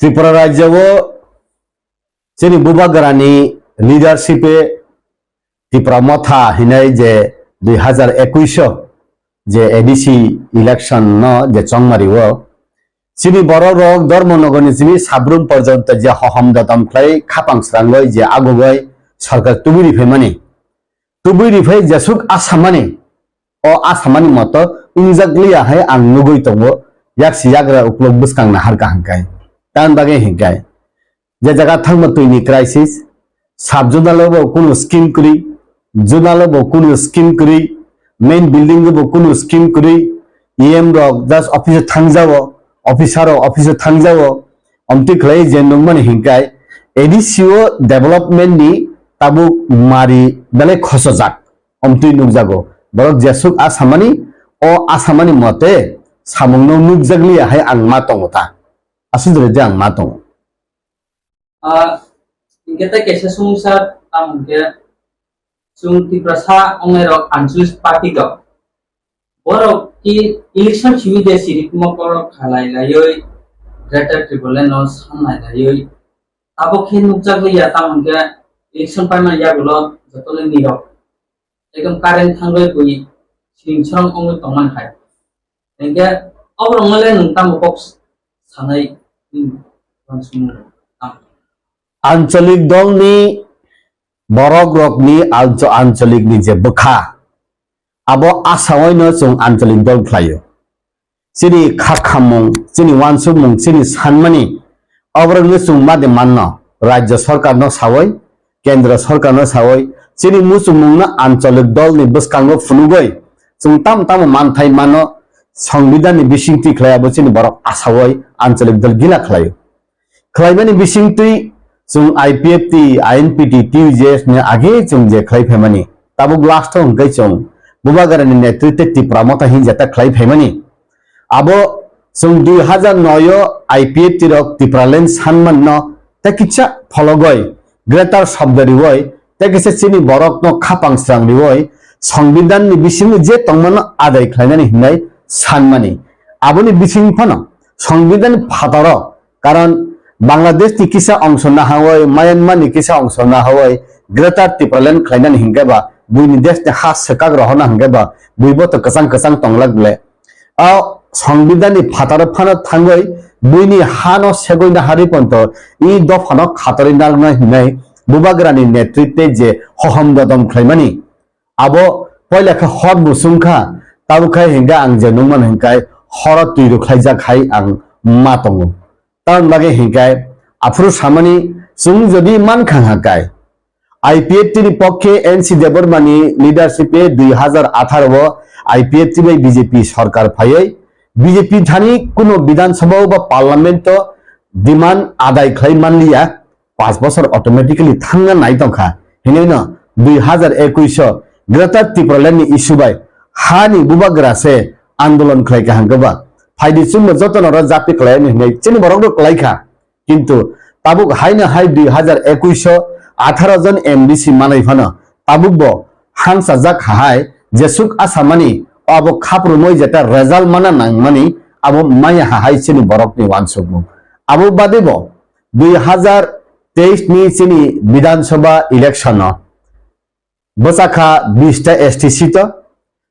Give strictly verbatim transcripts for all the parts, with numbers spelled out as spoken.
Tripura rajya o chini bubagrani leadership e Tipra Motha hinai je dui hazar ekuish o je A D C election no je chongmari o chini borok rok Dharmanagar ni chini Sabrum porjonto je hohom dodom khlai khapang srangwi je agugoi sarkar tubui riphaimani. Tubui riphai jesuk asamani, o asamani moto wngjak liya hai ang nugui tongo, yaksi yagra uklok bwskang naharkha hwnkhe. Tamni bagwi hwnkhe je jaga thangma twini crisis, sub zonal o bo kunu scheme kwrwi, zonal o bo kunu scheme kwrwi, main building o bo kunu scheme kwrwi, E M rok just office o thangjao, officer rok office o thangjao, omtwi khlai je nukmani hwnkhe A D C o development ni tabuk mari belai khosojak. Omtwi nukjago. Borok jesuk asamani, o asamani mote samungno nukjakliya hai ang ma tongo ta. Aswk jora je ang ma tongo. Ah, hingke tei kaisa sumsa tamo hingke chwng Tiprasa ongnairok ancholish party rok. Borok ki election simi de siri kuma korok khalai laioi Greater Tipraland no samnai laioi. Abo khe nukjakliya tamo hingke election paimani yagulo jotole nirok. Ekdom current thangwi bui siring srong wngwi tongmani hai. Hingke oborok no le nwng tamo kok sanai, hmm, uansukmung tamo? Anchalik dolni borok rokni ancho-, ancholikni je bwkha, abo asaoino chwng ancholik dol khlaio. Chini kha khammung, chini uansukmung, chini sanmani, oborokno chwng ma de manno, rajya sorkarno sawi, kendra sorkarno sawi, chini muchungmungno ancholik dolni bwskango phunugwi, chwng tamo tamo manthai mano, songbidanni bisingtwi khlai abo chini borok asawi ancholik dol gila khlaio. Khlaimani bisingtwi chwng I P F T, I N P T, T U J S ni age chwng je khlai phaimani, tabuk last o hwnkhe chwng Bubagrani netritwe Tipra Motha hinwi jeta khlai phaimani. Abo chwng dui hazar noi o I P F T rok Tipraland sanmanno tei kisa phologoi, greater shobdo rioi, tei kisa chini borokno khapang srang rioi, songbidanni bisingo je tongmano adai khlainani hinwi sanmani. Aboni bising phano songbidanni phataro Karon Bangladesh ni kisa ongso nahawi, Myanmar ni kisa ongso nahawi, Greater Tipraland khlainani hingke ba, buini desh ni ha swkak rohorna hingke ba, bui bo to kwchang kwchang tonglak ble. O songbidan ni phataro phano thangwi, buini ha no segwi naharwi ponto, i dopha no khatorwi narwkna hinwi, Bubagra ni netritwe je hohom dodom khlaimani, Abo poila khe hor bo chwng kha, tabuk khai hingkhe ang je nukmano hingkhai horo twi rwkhlaijak hai ang ma tongo. Tamoni bagwi hingkhai aphuru samani chwng jodi mankha hingkhai, I P F T ni pokhe N C Debbarma ni leadership e dui hazar atharo o I P F T bai B J P sorkar phaiwi B J P thani kuno Bidhan Sabha o ba Parliament o demand adai khlai manliya. Pas bosor automatically thangna nai tongkha. Hinino dui hazar ekuish o Greater Tipraland ni issue bai hani bubagra se andolon khlai kaham khe ba. Phaidi chwngno jotono ro japi khlai hinwi chini borok rok khlai kha. Kintu tabuk haino hai dui hazar ekuish o atharo jon M D C manai phano tabuk bo hangsa jak hai jesuk asamani abo khaprumoi jeta result mana nangmani abo maya hai chini borok ni uansukmung. Abo bade bo dui hazar teis ni chini Bidhan Sabha election o bwsakha bis ta S T seat o,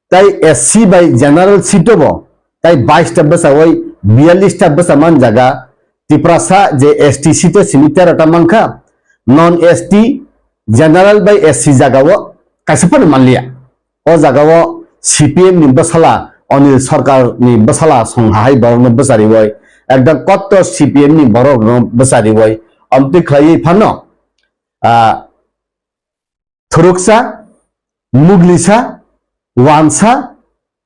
tai S C bai general seat o bo tai bais ta bwsawoi biyallis ta bwsa man jaga Tiprasa je S T seat o simi tero ta mankha, non S T general bai S C jaga o kaisa phano manliya. O jaga o C P M ni bwsala Anil Sarkar ni bwsala song hai borok no bwchariwoi, ekdam kotto C P M ni borok no bwchariwoi, amtwi khlaiwi phano, ah, Thuruksa, Muglisa, Wansa,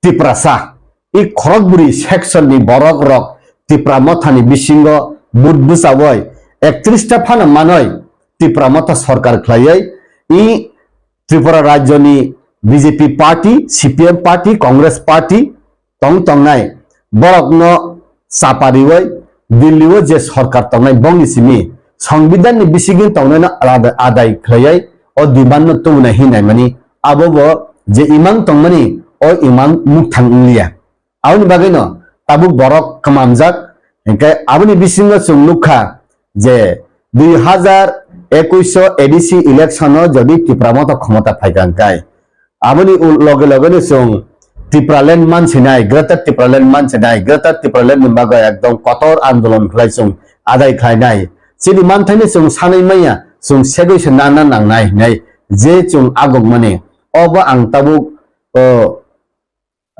Tiprasa. I khorokbwrwi section ni borok rok Tipra Motha ni bisingo but bwchawoi ektris ta phano manoi Tipra Motha sorkar khlaiwi i Tripura rajyo ni B J P party, C P M party, Congress party, tong tongnai borokno chapariwi Delhi o je sorkar tongnai bongni simi songbidan ni bisingtwi tongnaino alada adai khlaiwi o demand no tubunai hinwi naimani abo bo je imang tongmani o imang mukthang wngliya. Aboni bagwino tabuk borok kwmamjak Hinkhe aboni bisingo chwng nukha je dui hazar ekush o A D C election o jodi Tipra Motha khomota phaikha hinkhe, aboni u-, loge loge no chwng Tipraland mansinai, Greater Tipraland mansinai, Greater Tipraland ni bagwi ekdom kotor andolon khlai chwng adai khlainai. Chini manthaino chwng sanwi manya, chwng segwi se nana nangnai hinai je chwng agukmani. Obo ang tabuk, o,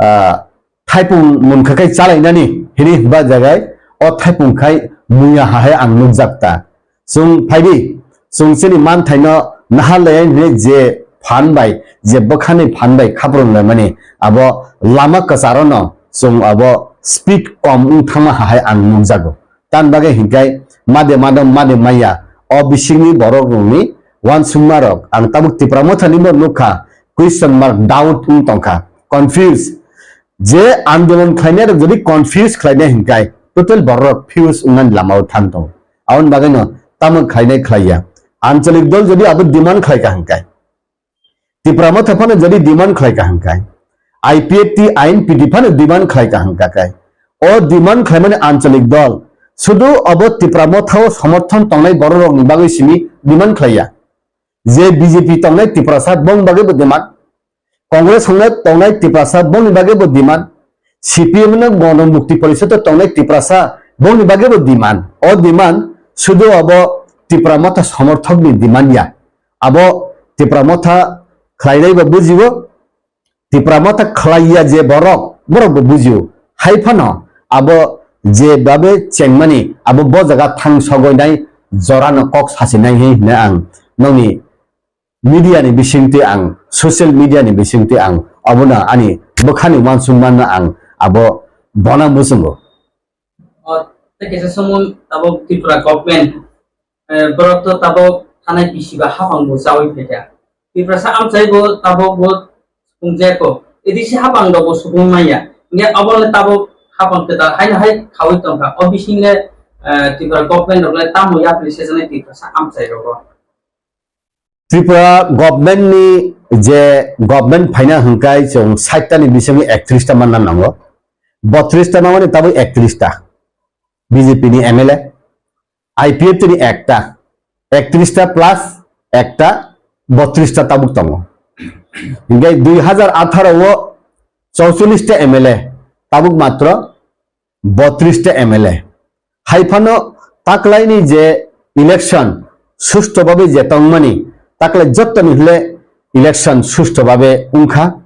ah, thaipung munkha khai chalainani hini hwnba jagai o thaipung khai muya hahai ang nukjak ta. Chwng phaibi, chwng chini manthaino naharlaiya hwnwi je phan bai, je bwkhani phan bai khaprung laimani abo lama kwcharono chwng abo speed kom wng thangma hahai ang nukjago. Tamni bagwi hinkhe made madam made maya o bisingni borok rokni uansukma rok ang tabuk Tipra Mothani bo nukha, question mark, doubt wng tongkha, confuse. Je andolon khlainai rok jodi confuse khlainai hinkhe total borok fuse wngnani lamao thang tongo. Aboni bagwino tamo khlainai khlaiya. Anchalik dol jodi abo demand khlaikha hinkhe, Tipra Motha phano jodi demand khlaikha hinkhe, I P F T, I N P T phano demand khlaikha hinkha khe, o demand khlaimani anchalik dol sudu obo Tipra Mothao somorthon tongnai borok rokni bagwi simi demand khlaiya. Je B J P tongnai Tiprasa bongni bagwi bo demand, Congress hwnna tongnai Tiprasa bongni bagwi bo demand, C P M no Gono Mukti Porishad o tongnai Tiprasa bongni bagwi bo demand. O demand sudu abo Tipra Motha somorthokni demand ya. Abo Tipra Motha khlainai bo bujio, Tipra Motha khlaiya je borok, borok bo bujio. Hai phano abo je babe chengmani abo bo jaga thang sogoinai jorano kok sasinai hai hwnwi ang nokni media ni bisingtwi ang, social media ni bisingtwi ang, abono ani bwkhani uansukmano ang abo bona muchungo. O, tei kaisa somo tabuk Tripura government, eh, borok to tabuk thanai bisi ba hapang bo chawi phaikha. Tiprasa amchai bo tabuk bo sukungjaiko. A D C hapang rok bo sukung manya. Hingke abo le tabuk hapang kwtal haino hai khawi tongkha. O bising le, eh, Tripura government rok le tamo yapri sejaknai Tiprasa amchai rogo. Tripura government ni je government phaina hwnkhe chwng sait ta ni bisingo ektris ta manna nango. Botris ta mangmani tabuk ektris ta B J P ni M L A, I P F T ni ekta, ektris ta plus ekta, botris ta tabuk tongo. Hingke dui hazar atharo o chorchollis ta M L A, tabuk matro botris ta M L A. Hai phano taklaini je election susto babe je tongmani, taklai jottoni hwle election susto babe wngkha.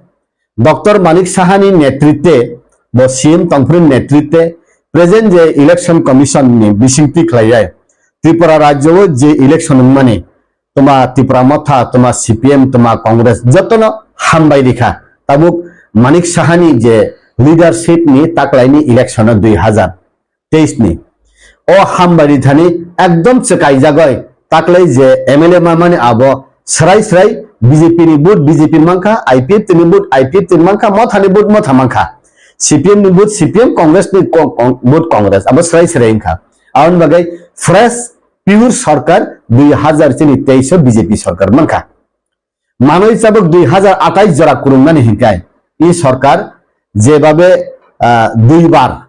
Doctor Manik Sahani netritwe, bo C M tongphuru netritwe, present je election commission ni bisingtwi khlaiyai, Tripura rajyo o je election wngmani, toma Tipra Motha, toma C P M, toma Congress, jotono hambai rikha. Tabuk Manik Sahani je leadership ni taklaini election o dui hazar teis ni. O hambai rithani ekdom chwkaijagoi taklai je M L A mamani abo srai srai B J P ni vote B J P mankha, I P F T ni vote I P F T mankha, Motha ni vote Motha mankha, C P M ni vote C P M, Congress ni ko-, ko-, vote Congress, abo srai srai wngkha. Aboni bagwi fresh pure sarkar dui hazar chini teis o B J P sarkar mankha. Manwi chabuk dui hazar atais jora kwrwngmani hinkhai, i sarkar jebabe, ah, duibar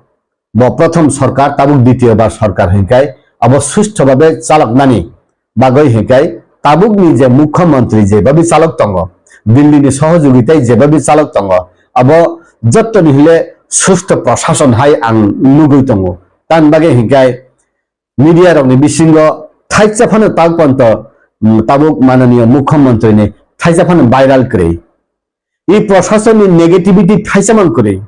bo prothom sarkar, tabuk ditiyo bar sarkar hinkhai, abo susto babe chaloknani bagwi hinkhai, tabukni je mukhyamantri jebabe chalok tongo, Delhi ni sohojogitai jebabe chalok tongo, abo jottoni hile susto prashason hai ang nugwi tongo. Tamni bagwi hinkhai, media rokni bisingo thaisa phano tak ponto, mm, tabuk mananiyo mukhyamantri ni thaisa phano viral kwrwi. I prasasonni negativity thaisa man kwrwi.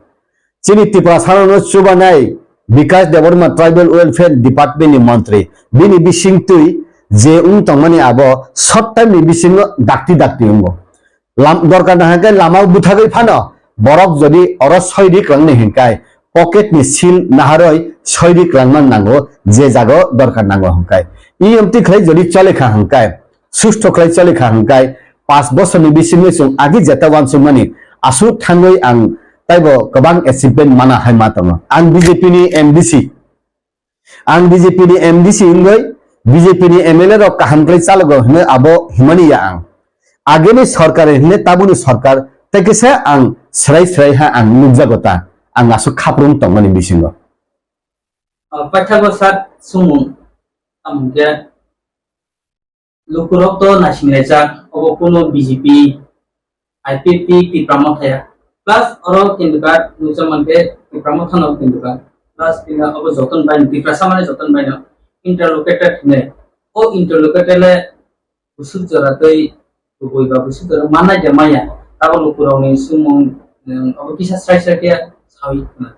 Chini Tiprasano chubanai Bikash Debbarma Tribal Welfare Department ni montri, bini bisingtwi je wng tongmani abo short time ni bisingo dakti dakti wngo. Lam-, dorkar nahakhe lama buthagwi phano borok jodi oro soi rik langni hinkhai, pocket ni seal naharoi soi rik langna nango, je jago dorkar nango hinkhai. E M T khlai jodi chole kha hinkhai, susto khlai chole kha hinkhai, pas bosorni bisingo chwng agi jeta uansukmani aswk thangwi ang taibo kwbang achievement mana hai ma tongo. Ang B J P ni M D C, Ang B J P ni M D C wngwi B J P ni M L A rok kaham khlai chalogo hwnwi abo himani ya ang. Ageni sorkar hwnwi tabukni sorkar tei kisa ang srai srai ha ang nukjago ta, ang aswk khaprung tongmani bisingo. Ah, paithago sak sumung, tamo hwnkhe lukurok to naisinglaijak, obo kuno B J P, I P F T, Tipra Motha ya. Plus oro kendukar nukjak mankhe Tipra Motha no kendukar. Plus bini obo joton bai, Tiprasa mane joton bai no interlocutor hinwi. O interlocutor le busuk jora tei kubui ba busuk jora manai de maya. Tabo lukurokni sumung, um, obo kisa srai srai khe sawi khna.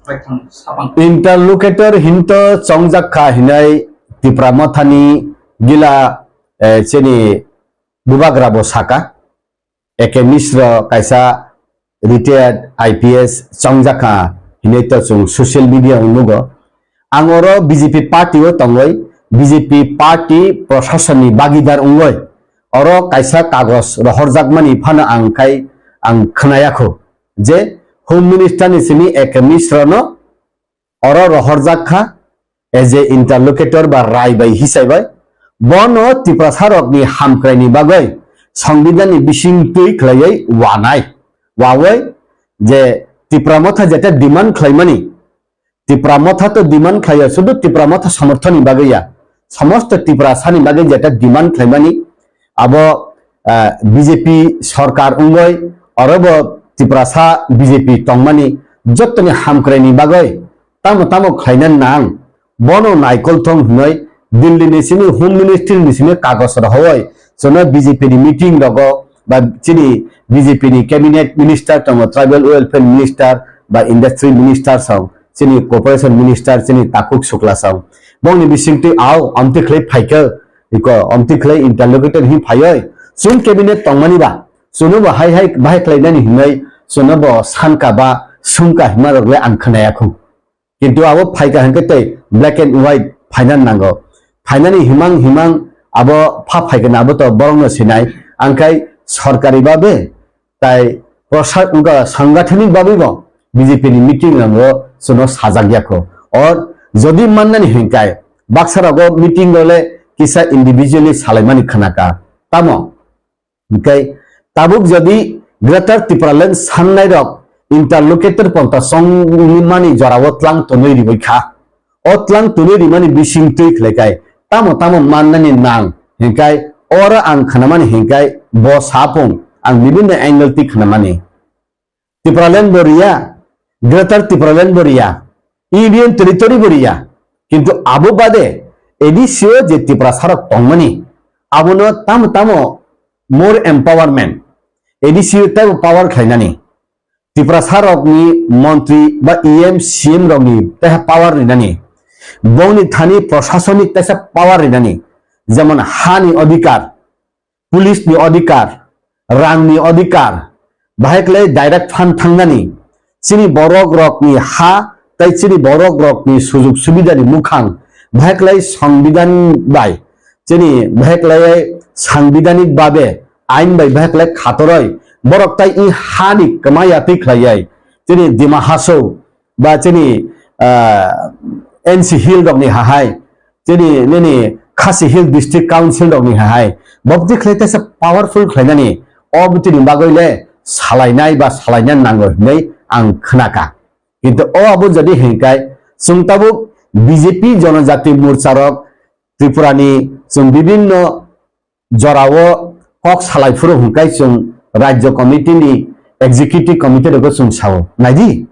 Bai thang sapang. Interlocutor hinto chongjak kha hinai Tipra Mothani gila, eh, chini bubagra bo saka. A K Misra kaisa retired I P S chongjak kha hinwi to chwng social media o nugo. Ang oro B J P party o tongwi B J P party prosasonni bagidar wngwi oro kaisa kagos rohorjakmani phano ang khai ang khwnayakho je Home Minister ni simi A K Misra no oro rohorjak kha as a interlocutor ba rai bai hisai bai. Bono Tiprasa rokni hamkraini bagwi Songbidanni bising twi khlaiwi wanai. Wawi je Tipra Motha jeta demand khlaimani, Tipra Motha to demand khlaiya, sudu Tipra Motha somorthoni bagwi ya. Somosto Tiprasani bagwi jeta demand khlaimani, abo, ah, B J P sorkar wngwi, orobo Tiprasa B J P tongmani jottoni hamkraini bagwi tamo tamo khlaina nang, bono naikol thong hwnwi Delhi ni simi Home Ministry ni simi kagoj rohoi, chwngno B J P ni meeting rogo ba chini B J P ni cabinet minister tongo, tribal welfare minister ba industry minister song, chini cooperation minister chini Takhuk Sukla song. Bongni bisingtwi au amtwi khlai phaikha, iko amtwi khlai interlocutor hi phaioi, chwng cabinet tongmani ba, chwngno bo hai hai bahai khlainani hinwi chwngno bo sanka ba sungka hima rok le ang khwnaya khu. Kintu abo phaikha hinkhe tei black and white phaina nango. Phainani himang himang abo pha phaikha na abo to borokno sinai. Angkhai sorkari babe tai prosa-, wngkha sangathanik bagwi bo B J P ni meeting rango chwngno sajak yakho. Or jodi mannani hinkhai baksa rogo meeting role kisa individually salaimani khnaka. Tamo? Hinkhe tabuk jodi Greater Tipraland sannai rok interlocutor ponta songmani jorao tlang tonwi riwi kha. O tlang tonwi rimani bising twi khlaikhai tamo tamo mannani nang hinkhai oro ang khnamani hinkhai bo sapung ang bibinno angle twi khnamani. Tipraland bo riya, Greater Tipraland bo riya, Union Territory bo riya. Kintu abo bade A D C o je Tiprasa rok tongmani, abono tamo tamo more empowerment, A D C o teibo power khlainani, Tiprasa rokni montri ba E M, C M rokni teiha power rinani, bongni thani prosasonik teisa power rinani, jemon hani odhikar, police ni odhikar, rang ni odhikar, bahai khlai direct fund thangnani, chini borok rok ni ha tei chini borok rok ni sujug subida ni mukhang, bahai khlai songbidan bai, chini bahai khlai sangbidanik babe ain bai bahai khlai khatoroi borok tai i ha ni kwmaya twi khlaiwi chini Dima Hasao ba chini, ah, N C Hill rok ni hahai, chini nini Khasi Hill District Council rok ni hahai, bo bwtwi khlai teisa powerful khlainani, o bwtwi ni bagwi le salainai ba salaina nango hinwi ang khnaka. Kintu o abo jodi hinkhai chwng tabuk B J P Jonojati Morcha rok Tripura ni chwng bibinno jorao kok salai phuru hwnkhai chwng Rajya Committee ni Executive Committee rokbo chwng sao. Naidi?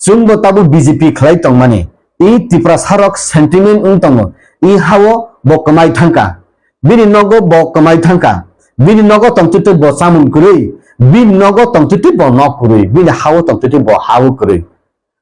Chwngbo tabuk B J P khlai tongmani. I Tiprasa rok sentiment wng tongo. I hao bo kwmai thangkha. Bini nogo bo kwmai thangkha. Bini nogo tongtwtwi bo chamung kwrwi. Bini nogo tongtwtwi bo nok kwrwi. Bini hao tongtwtwi bo hao kwrwi.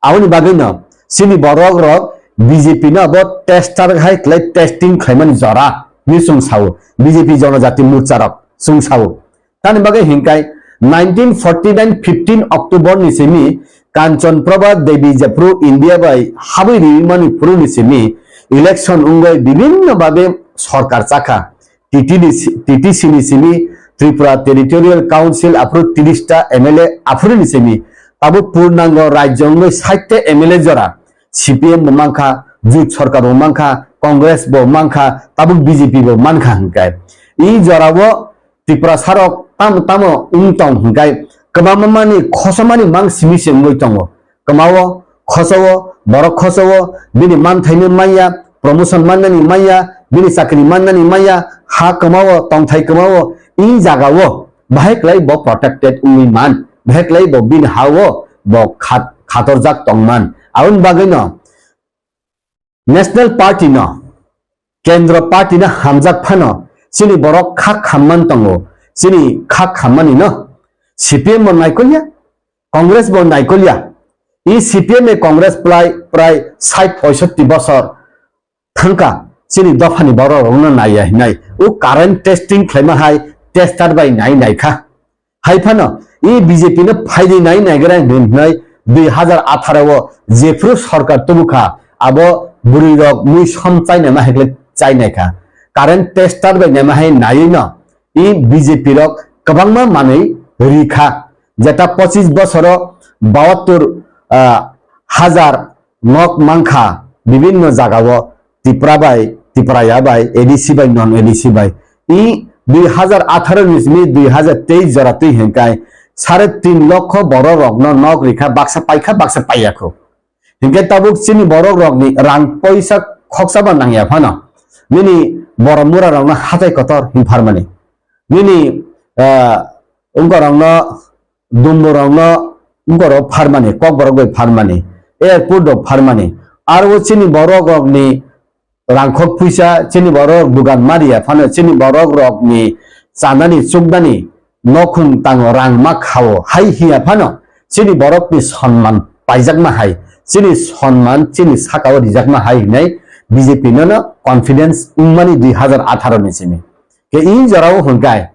Aboni bagwino chini borok rok B J P no bo tester hai khlai testing khlaimani jora hinwi chwng sao. B J P Jonojati Morcha rok chwng sao. Tamni bagwi hinkhai nineteen forty nine fifteen October ni simi Kanchan Prabha Devi jephru India bai habwi riwi mani phuru ni simi election wngwi bibinno babe sorkar chakha. T T D C, T T C ni simi Tripura Territorial Council aphuru tiris ta M L A aphuru ni simi tabuk purnango rajyo wngwi sait ta M L A jora C P M bo mankha, Jut Sarkar bo mankha, Congress bo mankha, tabuk B J P bo mankha hinkhai. I jorao Tiprasa rok tamo tamo wng tong hinkhai kwbangma mani khosomani mang simi se wngwi tongo. Kwmao khosao borok khosao bini manthaino manya, promotion mannani manya, bini chakri mannani manya, ha kwmao, tongthai kwmao, i jagao bahai kwlai bo protected wngwi man, bahai kwlai bo bini ha-o bo khat-, khatorjak tongman. Aboni bagwino National Party no, Kendro Party no hamjak phano chini borok kha khamman tongo, chini kha khammani no C P M bo naikolya, Congress bo naikolya. I C P M e Congress prai, prai sait poisotti bosor thangka, chini dophani borok rokno naiya hinai. O current testing khlaima hai tester bai nai naikha. Hai phano i B J P no phaidi nai naigra hinwi dui hazar atharo o jephru sorkar tubukha, abo bwrwi rok mui som chainai ma hekle chainaikha. Current tester bai naima hai naiwi no i B J P rok kwbangma manwi rikha. Jeta pochis bosoro baattor, ah, hajar nok mankha bibinno jagao Tipra bai, Tipraya bai, A D C bai, non A D C bai. I dui hazar atharo ni simi dui hazar teis jora twi hinkai sare tin lokho borok rokno nok rikha, baksa paikha, baksa paiyakho. Hinkhe tabuk chini borok rokni rang poisa khoksa ba nangya phano. Nini borok mura rokno hatai kotor hin pharmani. Nini, ah, wngkorokno, dumborokno, wngkorok pharmani, kokborok bai pharmani, airport rok pharmani. Aro chini borok rokni rangkhok puisa, chini borok rok dugan mariya phano, chini borok rokni chanani chuknani nokhung tango rang ma khao hai hiya phano, chini borokni sonman paijakma hai, chini sonman chini sakao rijakma hai hinai B J P nono confidence wngmani dui hazar atharo ni simi. Ke in jorao hwnkai,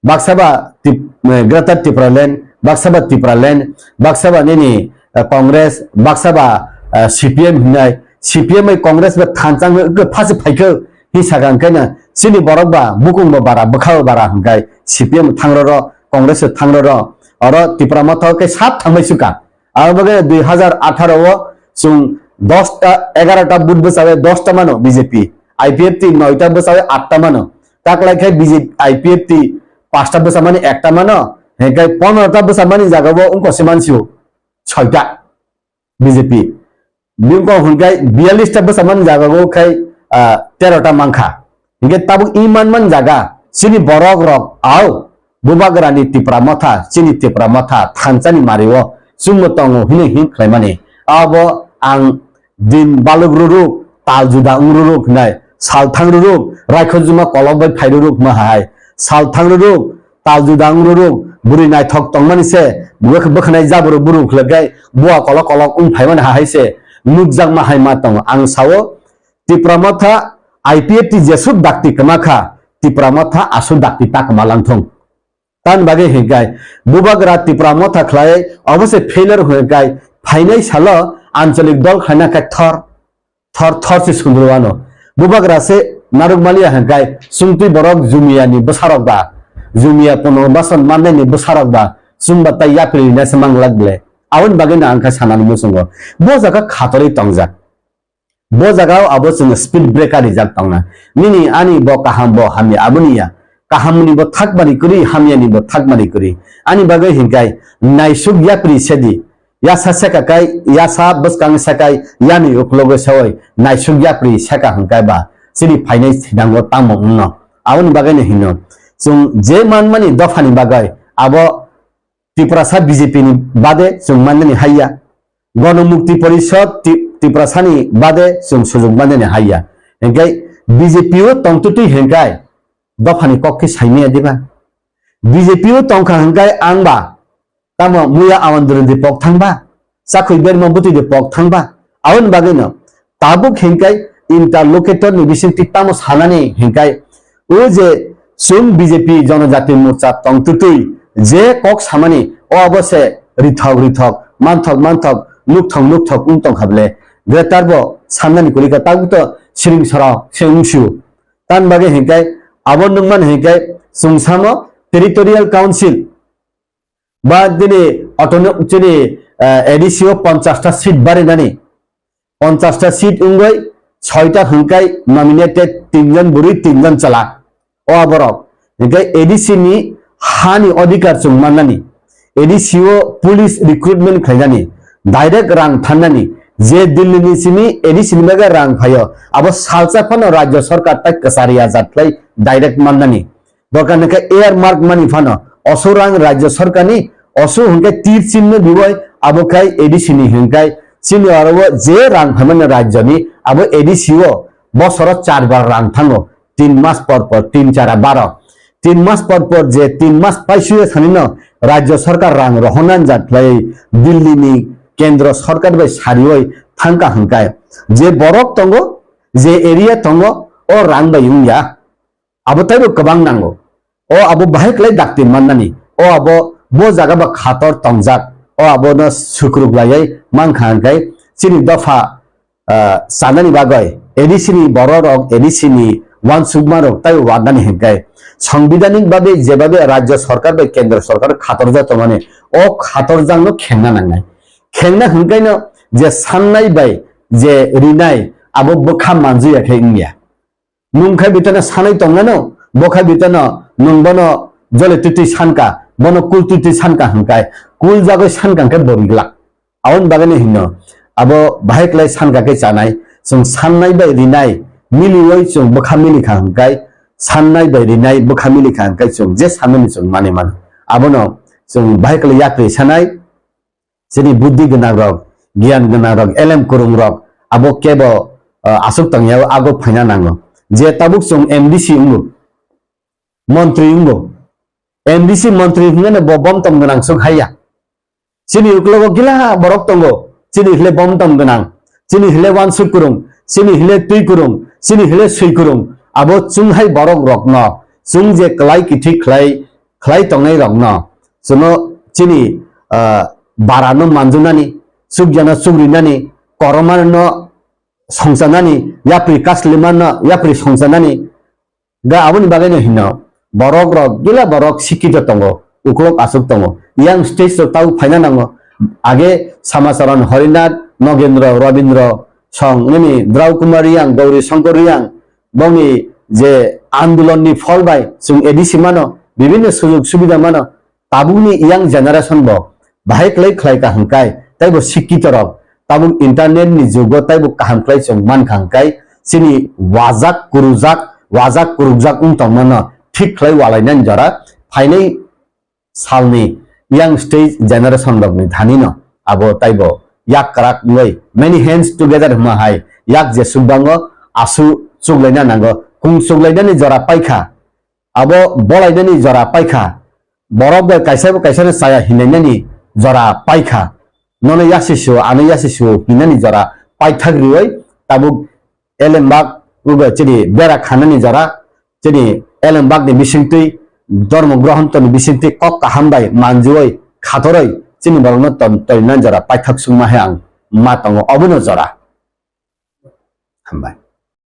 baksa ba Tip-, eh, Greater Tipraland, baksa ba Tipraland, baksa ba nini, eh, Congress, baksa ba, eh, C P M hinai, C P M bai Congress ba thanchang khe phasi phaikhe hi saka hwnkhe na chini borok ba bukung ba bara bwkha ba bara hwnkai C P M thangroro, Congress thangroro, oro Tipra Motha khe sat thangbai suka. Abo bagwi dui hazar atharo o chwng dosta, egarota vote bwchawi dosta mano B J P, I P F T noita bwchawi atta mano. Taklai khe B J P, I P F T pasta bwchamani ekta mano, hinkhe pondrota bwchamani jagao wngkose mansio soita B J P. Bini kok hinkhe biyalista bwchamani jagao khai, ah, terota mankha. Hinkhe tabuk i manman jaga chini borok rok au Bubagrani Tipra Motha, chini Tipra Motha thanchani mario chwngbo tongo hwnwi hin khlaimani. Abo ang din baluk ruruk, tal juda wng ruruk hinai, sal thang ruruk, raikho juma kolok bai phai ruruk ma hai, sal thang ruruk, tal juda wng ruruk, bwrwi naithok tongmani se, bwkh-, bwkhanai jabru buru khlwkhe bua kolok kolok wng phaimani ha hai se, nukjakma hai ma tongo. Ang sao, Tipra Motha I P F T jesuk dakti kwma kha, Tipra Motha asuk dakti ta kwma langthung. Tamni bagwi hinkai Bubagra Tipra Motha khlai obo se failure hinkai phainai salo ancholik dol khlaina khe thor, thor, thor se sundru ano. Bubagra se naruk maliya hinkai chwngtwi borok Jumia ni bwsarok ba, Jumia Punorbasan mannaini bwsarok ba, chwngba tai yapri rina se manglak ble. Aboni bagwi no ang khe sanani muchungo. Bo jaga khatorwi tongjak. Bo jagao abo chwng speed breaker rijak tongna. Nini ani bo kaham bo hamya aboni ya. Kaham ni bo thakmani kwrwi, hamya ni bo thakmani kwrwi. Ani bagwi hinkai naisuk yapri sedi. Yasa seka kai, yasa bwskang sekai, yani uklogo sewoi naisuk yapri seka hwnkai ba. Chini phainai sinango tamo wngno. Aboni bagwi no hino. Chwng je manmani dophani bagwi abo Tiprasa B J P ni bade chwng mannani haiya. Gono Mukti Porishod Ti-, Tiprasani bade chwng sujuk mannani haiya. Hinkhe B J P o tongtwtwi hinkai dophani kok khe saimaya diba? B J P o tongkha hinkai ang ba tamo muya awan durudi pok thangba? Chakhwi berma bwtwi de pok thangba? Aboni bagwi no tabuk hinkai interlocutor ni bisingtwi tamo sanani hinkai o je chwng B J P Jonojati Morcha tongtwtwi je kok samani o abo se rithok rithok, manthok manthok, nukthok nukthok wng tongkha ble. Greater bo samnani kwrwi kha tabuk to siring sorok se wngsio. Tamni bagwi hinkai abo nukmani hinkai chwng samo territorial council ba dini autonom-, chini, eh, A D C o ponchash ta seat barinani, ponchash ta seat wngwi soita hwnkai nominated tinjon bwrwi tinjon chwla. O aborok hwnkhe A D C ni hani odhikar chwng mannani, A D C o police recruitment khlainani, direct rang thannani, Je Delhi ni simi A D C ni bagwi rang phaio, abo salsa phano Rajya Sarkar tai kwchari ajat khlai direct mannani. Dorkar hwnkhe earmark mani phano oso rang Rajya Sarkar ni, oso hwnkhe tir chinno dibai, abo khai A D C ni hwnkhe chini aro je rang phaimani Rajya ni, abo A D C o bosoro char bar rang thango, tin mas por por, tin chara baro. Tin mas por por je tin mas paisuya sanino Rajya Sarkar rang rohorna jat khlai Delhi ni Kendra Sarkar bai sarioi thangka hwnkhe je borok tongo, je area tongo, o rang bai wngya. Abo taibo kwbang nango. O abo bahai khlai dakti mannani. O abo bo jaga ba khator tongjak. O abono sukruk laiwi mankha hwnkhe chini dopha, ah, chanani bagwi A D C ni borok rok, A D C ni uansukma rok taibo wanani hwnkhe songbidanik babe jebabe Rajya Sarkar bai Kendra Sarkar khatorjak tongmani, o khatorjakno khengna nangnai. Khengna hwnkhaino je sannai bai je rinai abo bwkha manjuya khe wngya. Nwng khai bitano sanai tongnano, bo khai bitano nwng bono jole twtwi sanka, bono kul twtwi sanka hwnkhe, kul jagwi sanka hwnkhe bo riglak. Aboni bagwino hino, abo bahai khlai sanka khe chanai, chwng sannai bai rinai, milioi chwng bwkha milikha hwnkhe, sannai bai rinai bwkha milikha hwnkhe chwng je sanani chwng manwi mano. Abono chwng bahai khlai yakri sanai, chini buddhi gwnang rok, giyan gwnang rok, elem kwrwng rok, abo kebo, ah, aswk tongya o ago phaina nango. Je tabuk chwng M D C wngo, montri wngo. M D C montri hwnkheno bo bomtom gwnang swk haiya. Chini uklogo gila borok tongo, chini hile bomtom gwnang, chini hile uansuk kwrwng, chini hile twi kwrwng, chini hile swi kwrwng. Abo chwng hai borok rokno, chwng je kwlai kithi khlai, khlai tongnai rokno, chwngno chini, ah, barano manjunani, chukjano chukrinani, koromano songchanani, yapri kaslimano yapri songchanani. Ga aboni bagwino hino, borok rok, gila borok sikito tongo, uklok aswk tongo. Yang stage rok tau phaina nango. Age Samacharan Horinath, Nogendra, Rabindra Song, nini Drau Kumar Riang, Gauri Shankar Riang, bongni je andolon ni phol bai chwng A D C mano, bibhinno sujog subida mano, tabukni young generation bo bahai khlai khlai ka hwnkhe, taibo sikito rok tabuk internet ni jugo taibo kaham khlai chwng mankha hwnkhe, chini wajak kurujak, wajak kurujak wng tongmano thik khlai walainani jora phainai salni young stage generation rokni thanino abo taibo yak kwrak wngwi many hands together hwnma hai yak jesuk bango asu chuklaina nango, kung chuklainani jora paikha, abo bolainani jora paikha, borok bai kaisa bo kaisano chaya hinainani jora paikha, nono yasi sio, ano yasi sio hinani jora paithak riwi tabuk elembak ugo chini bera khanani jora, chini elembakni bisingtwi, dhormo grohontoni bisingtwi kok kaham bai manjui khatoroi chini borokno ton-, toina jora paithak sungma hai ang ma tongo obono jora. Hambai.